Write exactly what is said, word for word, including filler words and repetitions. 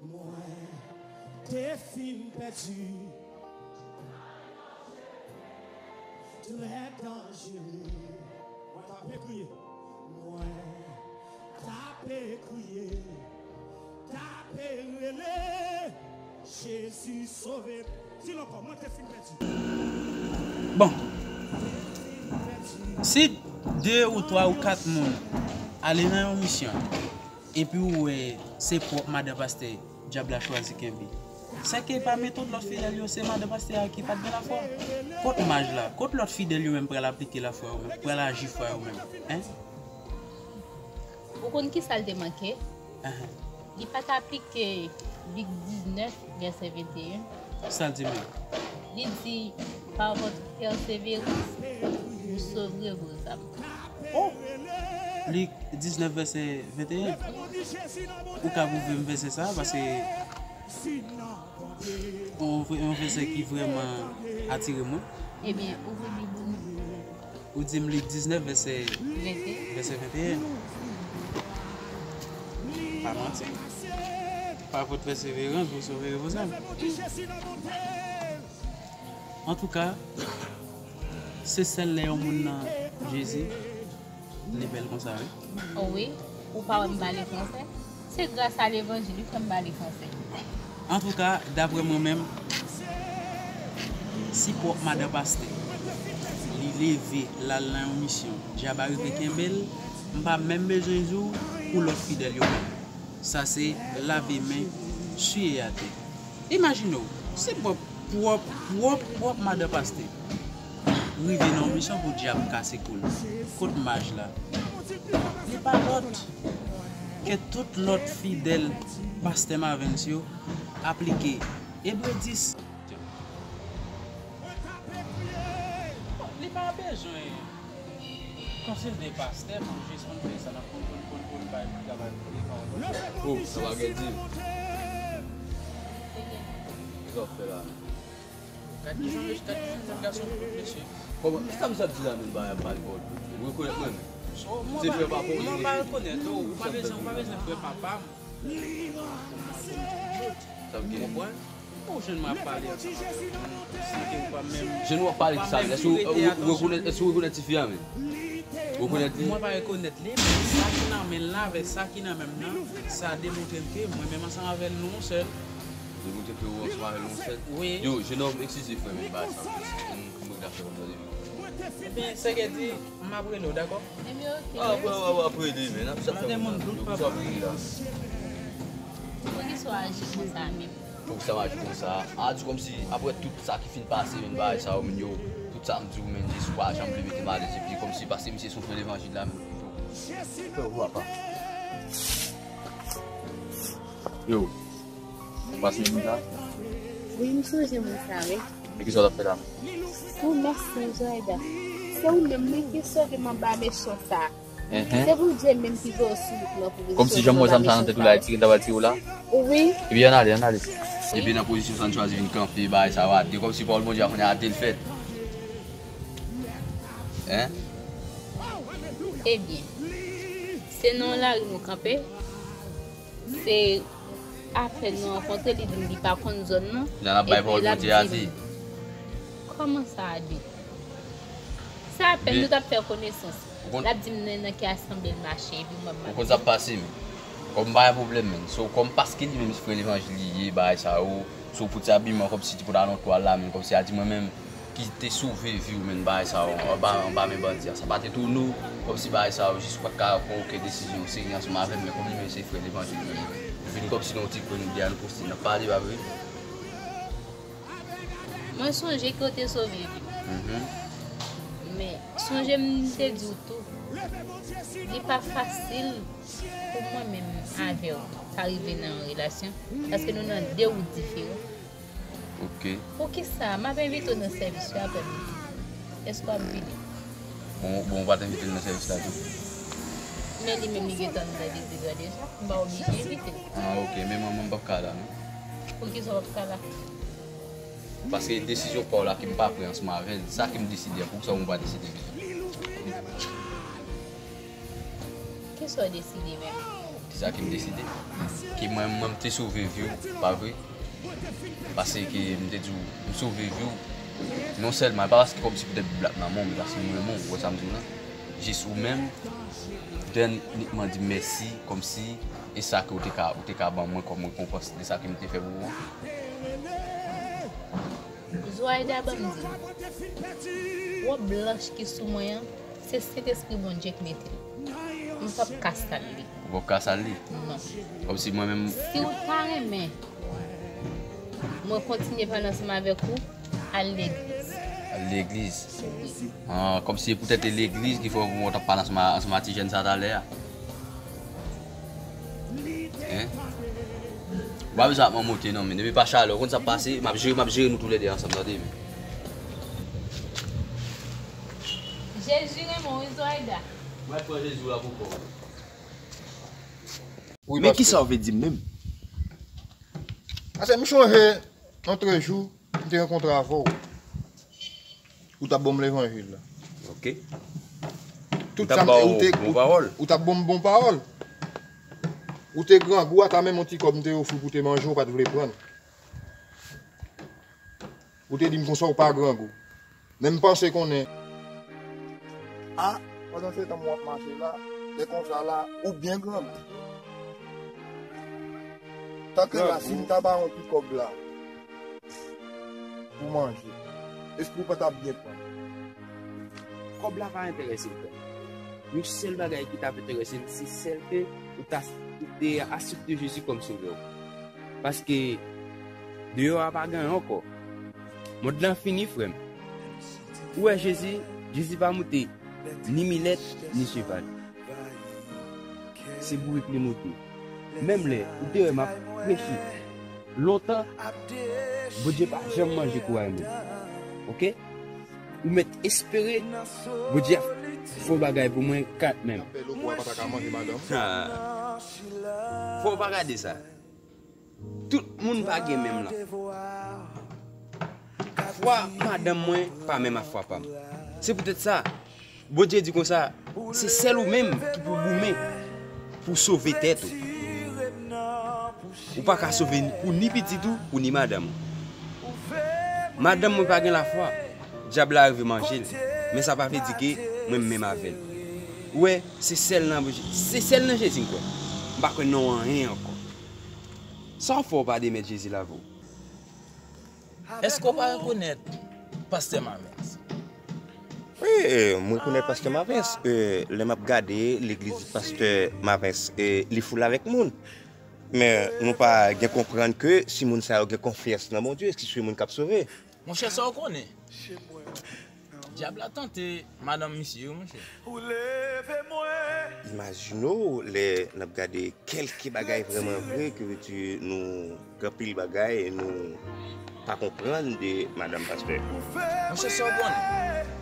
Mwen te fin pèdi. Trè danjere. Mwen t ape kriye. Mwen t ape kriye. T ape rele. Jezi sove m. Di l ankò, mwen te fin pèdi. Bon. Si de ou twa ou kat moun ale nan yon misyon, epi ou wè se pwòp madan pastè dyab la chwazi kenbe. Sèke pami tout lòt fidèl yo, se madan pastè a ki pa t gen lafwa. Kot maj la? Kot lòt fidèl yo menm pral aplike lafwa yo menm, pral aji fwa yo menm? Hein? Ou konn ki sa l te manke? Ahan. Li pa t aplike Lik diznèf, vèsè venteyen. Sa l di menm? Li di, par votre persévérance, vous sauverez vos âmes. Oh! Lik diznèf, vèsè venteyen. Ou ka pwouve m vèsè sa a, paske yon vè-, yon vèsè ki vrèman atire mwen. Ebyen, ouvri Bib ou non. Ou di m Lik diznèf, vèsè, vèsè venteyen. Pa manti. Par votre persévérance, vous sauverez vos âmes. Antouka, se sèl lè yon moun nan Jezi, li bèl konsa, wi. Oh wi, ou pa wè m pale fransè? Se gras a levanjil wi fè m pale fransè. Antouka, daprè mwen menm, si pwòp madan pastè, li leve, l al nan yon misyon, dyab arive kenbe l, m pa menm bezwen di w pou lòt fidèl yo menm. Sa se lave men, siye atè. Imajine w, si pwòp, pwòp, pwòp, pwòp madan pastè rive nan yon misyon pou dyab kase kou l. Kot maj la? Li pa lòt ke tout lòt fidèl pastè Mavens yo aplike Ebre dis. Li pa bezwen konsilte pastè pou jis konn fè sa n ap konn, konn, konn, konn bay travay pou li, pa konn. Oh, sa pa gen di. Kisa w ap fè la? Gad kijan mesye, gad kijan jèn gason kout mesye. Kòman, kisa misye ap di la menm, bagay ap pale pawòl pou li? Ou rekonèt mwen menm? Se frè papa w li ye. Mwen pa rekonèt ou, ou pa bezwen, ou pa bezwen frè papa m. Sa w gen? Ou konprann? Ou jwenn mwen ap pale ansanm avè w, si ke ou pa menm. Jwenn w ap pale ki sa menm? Èske ou, ou, ou rekonèt, èske ou rekonèt tifi a menm? Ou rekonèt li? Mwen pa rekonèt li, men sa ki nan men l la avèk sa ki nan men m nan, sa demontre m ke mwen menm ansanm avè l nou yon sèl. Demontre ke ou ansanm avè l nou yon sèl? Wi. Yo, jenòm, eskize frè m, men bagay sa yo, m, m, m regrè fè kòm sa depi. Ebyen, sèke di, m ap rele w, dakò? Ebyen, oke. Ah, w ap, w ap, w ap rele, men, n ap sa fè moun nan. Yo, kisa w ap rele la? Poukisa w aji konsa menm? Poukisa m aji konsa? A di kòmsi, apre tout sa ki fin pase, men bagay sa yo, men yo, tout sa m di w, men jis ou pa janm vle mete m alèz, epi kòmsi, paske misye se yon frè levanjil la, men. Frè, ou papa. Yo. Ou pa sonje moun sa? Wi, m sonje moun sa, wi. E kisa w t ap fè la? Oh, mèsi, Zoraida. Se ou menm, wi, ki sove m anba mechan sa. Enhen. Se Bondye menm ki voye w sou wout lan pou l sove m anba mechan sa. Kòmsi jan m wè zam sa nan tèt ou la, li tire, li ta pral tire w la? Wi. Epi ann ale, ann ale. Epi nan pozisyon sa n chwazi vin kanpe, bagay sa yo ate. Kòmsi pawòl Bondye a konnen ate l fèt. Hein? Ebyen, se nan lari nou kanpe. Se apèn nou rankontre, li di m li pa konn zòn nan. Epi l ap di m, kòman sa a di? Se apèn nou t ap fè konesans. L ap di m nan, nan ki asanble l mache, epi mwen m ap di. Ou konn sa k pase, men. Kòm m pa gen pwoblèm, men. So, kòm paske li menm se frè levanjil li ye, bagay sa yo. So, pou ti abiman, kòmsi ti pou ta nan twal la, men kòmsi a di mwen menm, ki te sove vi w, men bagay sa yo, anba, anba men bandi a. Sa pa t etone w, kòmsi bagay sa yo jis ou pa t ka pran okenn desizyon serye ansanm avè l, men kòm li menm se frè levanjil li ye, vin kòmsi nan yon ti kwen nou de a nou poste, n ap pale, pa vre? Mwen sonje ke w te sove vi m. Mhm. Men, sonje m te di w tou, li pa fasil pou mwen menm avè w ta rive nan yon relasyon, paske nou nan de wout diferan. Ok. Poukisa? M ap envite w nan sèvis yo aprè midi. Èske w ap vini? Bon, bon, ou pa t envite m nan sèvis la tou? Men li menm li gentan anndan legliz la deja. M pa oblije envite l. Ah, ok. Men mwen, mwen, m p ap ka la, non. Poukisa w p ap ka la? Paske desizyon pa w la ke m pa pran ansanm avè l, sa ke m deside a, poukisa ou pa deside deja? Kisa w deside menm? Se sa ke m deside. Ke mwen, mwen, m te sove vi w, pa vre? Paske m te di w, m sove vi w. Non sèlman, e pa paske kòmsi poutèt Bib la nan men w, men paske m renmen w, ou wè sa m di w lan? Jis ou menm, dèn inikman di mèsi, kòmsi e sa ke w te ka, ou te ka ban mwen kòm rekonpans de sa ke m te fè pou ou an. Zoraida, ban m di w, wòb blanch ki sou mwen an, se Sentespri Bondye ki mete l. M p ap ka sal li. Ou p ap ka sal li? Non. Kòmsi mwen menm. Si w ta renmen mwen kontinye pale ansanm avèk ou, al legliz. Al legliz? Wi. Ah, kòmsi se poutèt e legliz ki fè w t ap pale ansanm a, ansanm a ti jèn sa talè a. Hein? Ou pa bezwen ap manmote non, men depi pa chalè, ou konn sa k pase, m ap jere, m ap jere nou toulède ansanm, tande, men. Jezi renmen w, wi, Zoraida. Mwen pran Jezi la pou kò. Wi, men pastè. Kisa w vle di m menm? Paske m chonje yon trè jou, m te rankontre avè w. Ou t ap ban m levanjil la. Ok. Tout sa m te, ou te, ou, ou t ap ban m bon pawòl. Ou te grangou, ata menm yon ti kòb m te ofri w pou te manje, ou pa t vle pran l. Ou te di m konsa ou pa grangou. Men m panse konnen. A, pandan se tan w ap mache la, lè konsa la, ou byen grangou. Tanke la, si m ta ba yon ti kòb la, pou manje. Èske w pa t ap byen pran? Kòb la pa enterese m, frè m. Yon sèl bagay ki t ap enterese m, se sèl ke ou ta, ou te aksepte Jezi kòm sovè w. Paske deyò a pa gen anyen ankò. Mond lan fini, frè m. Ou wè Jezi, Jezi pa moute ni milèt, ni cheval. Se bourik li moute. Menm lè ou te wè m ap preche lontan, Bondye pa janm manje kouray moun. Ok? Ou mèt espere Bondye ap fè yon bagay pou mwen kanmenm. Fò w pa gade sa. Tout moun pa gen menm lafwa. Fwa madanm mwen pa menm ak fwa pa m. Se poutèt sa, Bondye di konsa, se sèl ou menm ki pou goumen pou sove tèt ou. Ou pa ka sove ni, pou ni pitit ou, pou ni madanm ou. Madanm mwen pa gen lafwa. Dyab la rive manje l. Men sa pa vle di ke mwen menm avè l. Ou wè, se sèl nan, se sèl nan Jezi m kwè. M pa kwè nan anyen ankò. Sa w fè w pa demèt Jezi lavi w? Èske w pa rekonèt pastè Mavens? Wi, e, m rekonèt pastè Mavens. E, lè m ap gade legliz pastè Mavens, e, li foul avèk moun. Men nou pa gen konprann ke si moun sa yo gen konfyans nan Bondye, èske se moun k ap sove? Monchè, sa w konnen? Dyab la tante madanm misye, wi, monchè. Imajine w lè n ap gade kèlke bagay vrèman vre, ke vèti nou gen anpil bagay nou pa konprann de madanm pastè. Monchè, sa w konnen?